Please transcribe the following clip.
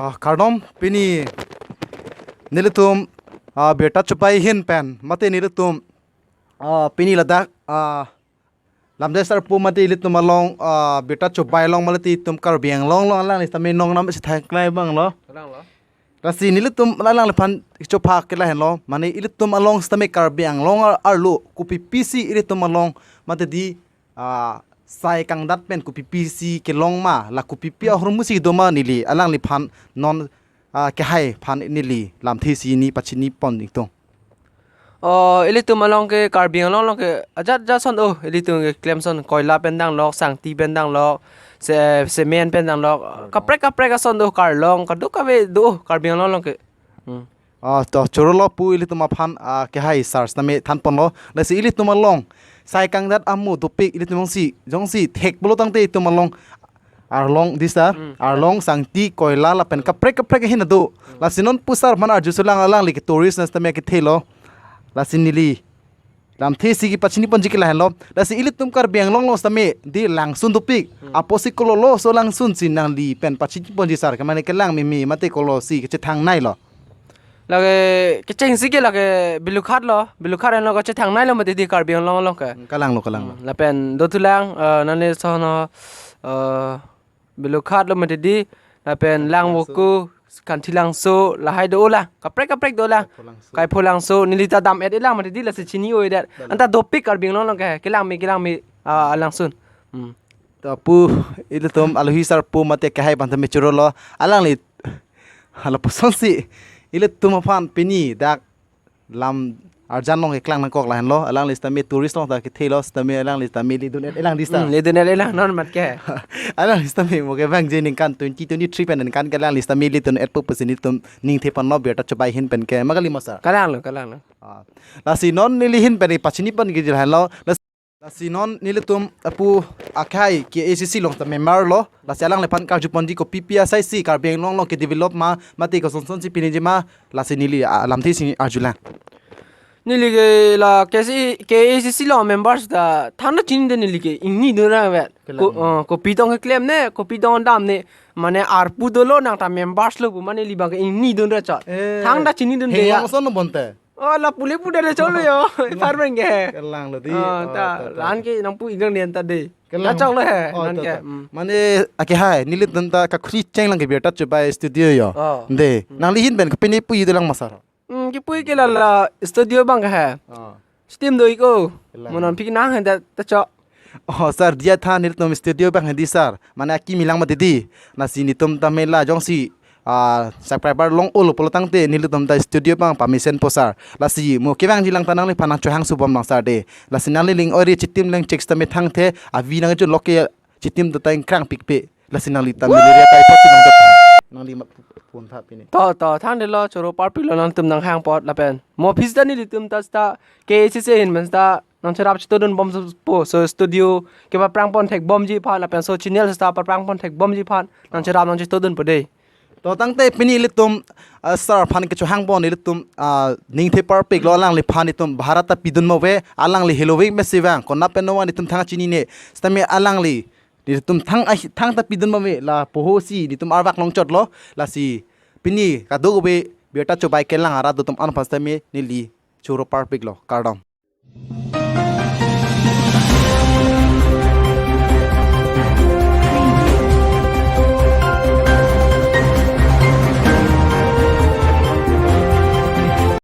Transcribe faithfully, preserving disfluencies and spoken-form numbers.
Ah, kardom, pini nelitum, ah, birta chobai ahin pen mate nelitum, ah, pini ladak, ah, lamjai sarpo mate ilitum along, ah, birta chobai along mate itum Karbi Anglong along alangli sitame nongnam si thang klai abang lo. Kalang lo. Lasi nelitum alangliphan chophak ke lahenlo, mane ilitum along sitame Karbi Anglong ar-, arlo kopi pisi ilitum along mate di, ah, sai kangdat pen kopi pisi kelong ma, la kopi pi ahormu si doma neli alangliphan non, ah, kehai aphan neli lamthe si neli pachini pon ingtung. Oh, ilitum along ke Karbi Anglong along ke ajat ajat ason, oh, ilitum keklem ason koila pen danglok, sangti pen danglok, se-, cement pen danglok, kaprek kaprek ason do, karlong kadokave do, oh, Karbi Anglong along ke. Hmm. Ah, to chorolo pu ilitum aphan, ah, kehai sar sitame than ponlo. Lasi ilitum along sai kangdat amu dopik ilitum jongsi, jongsi thek pulo tangte itum along arlong di sar, hmm, arlong, sangti, koila lapen kaprek kaprek ahin do. Hmm. Lasi non pu sar aphan arjusolang, alangli ke tourist na sitame kethelo. Lasi neli lamthe si kepachini ponji ke lahenlo. Lasi ilitum Karbi Anglong along sitame di langsun dopik. Hmm. Apotsi kolo lo so langsun si nangli pen pachini ponji sar ke, mane kelang meme mate kolo si kechethang nei lo? Lake kechengsi ke lake Belukhat lo, Belukhat henlo kechethang nei lo mate di Karbi Anglong along ke. Hmm, kalang lo, kalang lo. Hmm, lapen dothulang, eh, nane sono, eh, Belukhat lo mate di, lapen Langvoku, Khanthi Langso, lahai do la, kaprek kaprek do la. Kaipho Langso. Kaipho Langso, neli ta dam-et-elang mate di, lasi chini-o-edet. Dam. Anta dopik Karbi Anglong along ke, kelang me, kelang me, ah, langsun. Hmm. To pu, ilitum alohi sarpo mate kehai aphan tame chorolo, alangli, hala pusonsi ilitum aphan pini dak lam arjan along keklang nangkok lahenlo, alangli sitame tourist along ta kethelo sitame alangli sitame ledun-et-elang di sar. Hmm, ledun-et-elang non mat ke. Alangli sitame mo kevangji ningkan twenty twenty-three pen ningkan ke alangli sitame ledun-et pu pusi nelitum ningthe ponlo birta chobai ahin pen ke, ma kali ma sar? Kalang lo, kalang lo. Ah, lasi non neli ahin pen pachini pon kejil henlo. Lasi non nelitum apu akhai K A C C along ta member lo, lasi alangliphan karju ponji kopi pi asai si Karbi Anglong along ke develop ma, mate koson son si piniji ma, lasi neli, ah, lamthe si arjulang. Neli ke la K C, K A C C along members ta thangta chinidun, neli ke ingni dun ra vet. Ko, kelang, eh, kopi tong keklem ne, kopi tong dam ne, mane arpu dolo nang ta members lo pu, mane neli abang ke ingni dun ra chot. Eh, thangta chinidunde ya. Heyang ason lo bonte. Oh, lapu le pu dere cholo yo. Farming ke. Kelang lo di. Oh, oh, ta, ta, ta. Lan ke nangpu igang nian ta de. Kelang. Kachok lo he, oh, lan ta, ke. Ta. Hmm. Mane, ake hai, nelitum ta kakhri cheng lang ke birta chobai studio yo. Oh. De. Hmm. Nangli ahin pen, kapine pu ido lang ma sar? Hmm, kipu ke la, la studio abang ke he. Oh. Steam do iko. Kelang. Mo non pik nang he ta, ta chok. Oh, sar, diya tha nelitum studio abang he di sar. Mane akimi lang mati di. Lasi nelitum ta mela jongsi, ah, subscriber long-olo pulo tangte nelitum ta studio abang permission po sar. Lasi mo kevangji lang ta nangliphan nangchohang subom lang sar de. Lasi nangli ling ori chitim leng checks ta methang the, avi nang chun loke chitim ta ta ingkrang pikpe. Lasi nangli ta malaria typhoid si nang ta. Nangli ma pu-, pun tha pini. To, to, thangdelo, choro parpik lo nangtum nanghang apot lapen. Mo office ta nelitum ta seta K A C C ahin pen seta nangcherap chetodun bompo, so studio kepaprang pon thek bomji aphan, lapen so channel seta paprang pon thek bomji aphan nangcherap nangchetodunpo de. To tangte pini ilitum, ah, sar aphan kechohang pon ilitum, ah, ningthe parpik lo, alangliphan itum bhara ta pidun move, alangli heloving mesi vang, konat pen no van itum thang chinine, sitame alangli nelitum thang ahi-, thang ta pidun move, lapu ho si nelitum arvak longchot lo, lasi pini kadokave birta chobai kelang arat atum an aphan sitame neli choro parpik lo, kardom.